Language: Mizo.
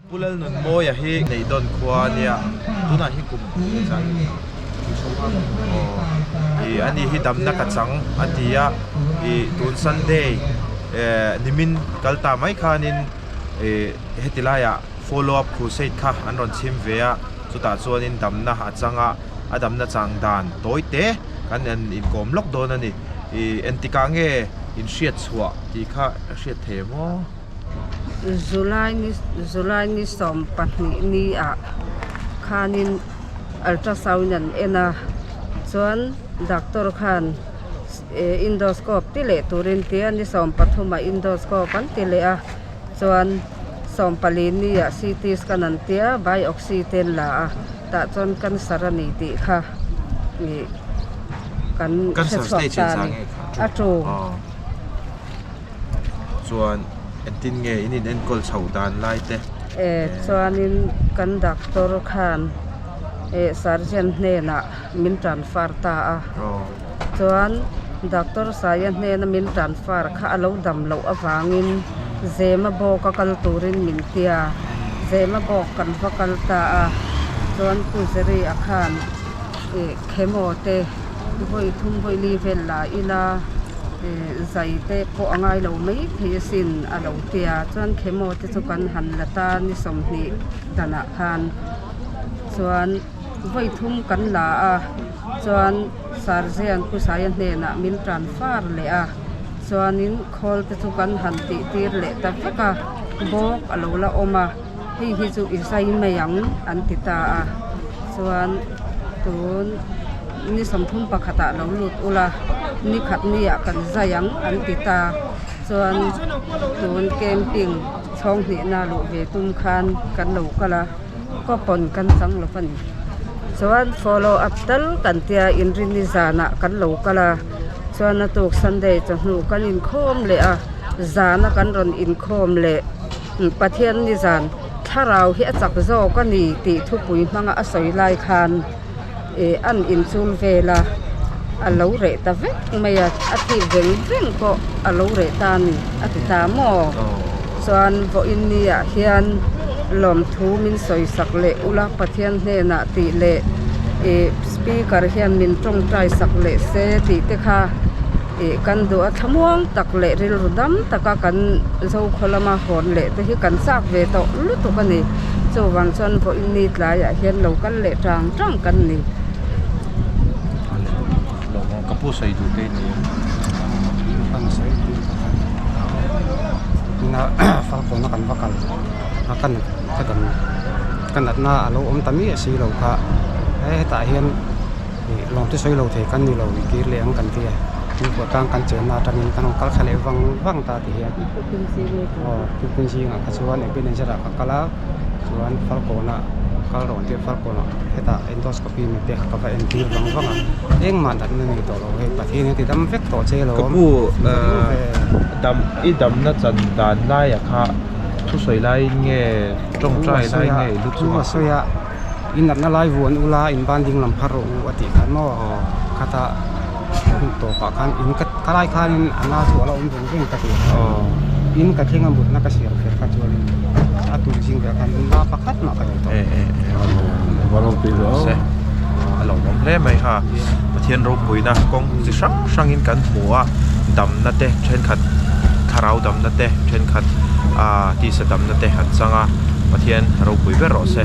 Pu Lalnunmawia hi Neihdawn khua a nia, tunah hi kum chang aw ih ani hi damna ka chang a ti a, ih tun Sunday eh nimin kal ta mai khanin ih heti laiah follow up crusade kha an rawn chhim ve a, chutah chuanin damna a chang a, a damna chang dan tawi te kan en inkawm lawk dawn a ni, ih engtikah nge inhriat chhuah tih kha a hriat thei em aw? July ni July ni 12 ni ah khanin ultrasound an en a chuan doctor khan eh endoscope ti leh turin tia ni 13 ah endoscope an ti leh a chuan 14 ni ah ct scan an tia biopsy te an la a tah chuan cancer a ni tih kha ih kan hre chhuak ta a ni a tu. Chuan engtin nge in in enkawl chhoh dan lai te? E chuanin kan doctor khan e surgeon hnenah min transfer ta a. Chuan doctor Saia hnena min transfer kha a lo dam loh avangin Zema bawk a kal turin min tia. Zema bawk kan va kal ta a. Chuan Pu Zeri a khan e chemo te vawi thum vawi li vel la ila. Zai te pawh a ngai lo mai thei asin a lo tia chuan khemaw te chu kan han la ta ni 20 danah khan chuan vawi thum kan la a chuan Sarzian Pusaia hnenah min transfer leh a chuanin khawl te chu kan han tih tir leh ta vek a bawk a lo la awm a hei hi chu i zai mai ang an ti ta a chuan tun. Ni 31 ah lo lut ula, ni khat ni ah kan zai ang an ti ta. Chuan tun camping chhawng hnihna luh ve tum khan kan lo kal a, coupon kan chang lo a ni. Chuan follow up tal kan tia inrinni zanah kan lo kal a, chuan a tuk Sunday chawhnu kan inkhawm leh a, zana kan rawn inkhawm leh Pathian ni zan thlarau hi a chak zawk a ni tih thupui hmanga a sawi lai khan. Ih an inchul vel a a lo reh ta vek mai a a thih veng veng pawh a lo reh ta a ni a ti ta maw chuan vawiin ni ah hian lawmthu min sawi sak leh ula Pathian hnenah tih leh ih speaker hian min tawngtai sak leh se tih te kha ih kan duh a thlamuang tak leh rilru dam taka kan zokhaw lama hawn leh te hi kan chak ve tawh lutuk a ni. Chuvang chuan vawiin ni tlaiah hian lo kal leh tang tang kan ni. Ka pu sawi duh te ni. Kan sawi duh pakhat tuna falkawn a kan va kal a ka nat ka dam ka natna a lo awm ta miah si lo kha hetah hian ih lawmte sawi lo thei kan ni lo i kir leh ang kan ti a nupua tang kan chenna atangin kan rawn kal thla leh vang vang ta ti hian aw tupin zingah kha chuan Ebenezer ah ka kal a chuan Falkawn ah kal rawn tir Falkawn ah hetah endoscopy mi te kha ka va entir vang vang a engmah natna nei tawh lo hei Pathian hi a ti dam vek tawh che Ka pu dam i damna chan dan laiah kha thusawi laiin nge tawngtai lai nge i lu chungah In natna lai vuan ula in ban ding lam phar rawh u a tih khan maw khata hun tawpah khan in ka khalai khanin a na chu a la awm veng veng ka ti a in ka thleng a mutna ka siam fel kha chuanin a tuk zing velah khan na pakhat mah ka nei tawh se a lo awm hle mai ha Pathian ropuina kawng chi hrang hrangin kan hmu a damna te thenkhat thlarau damna te thenkhat ah tisa damna te an chang a Pathian ropui ber rawh se.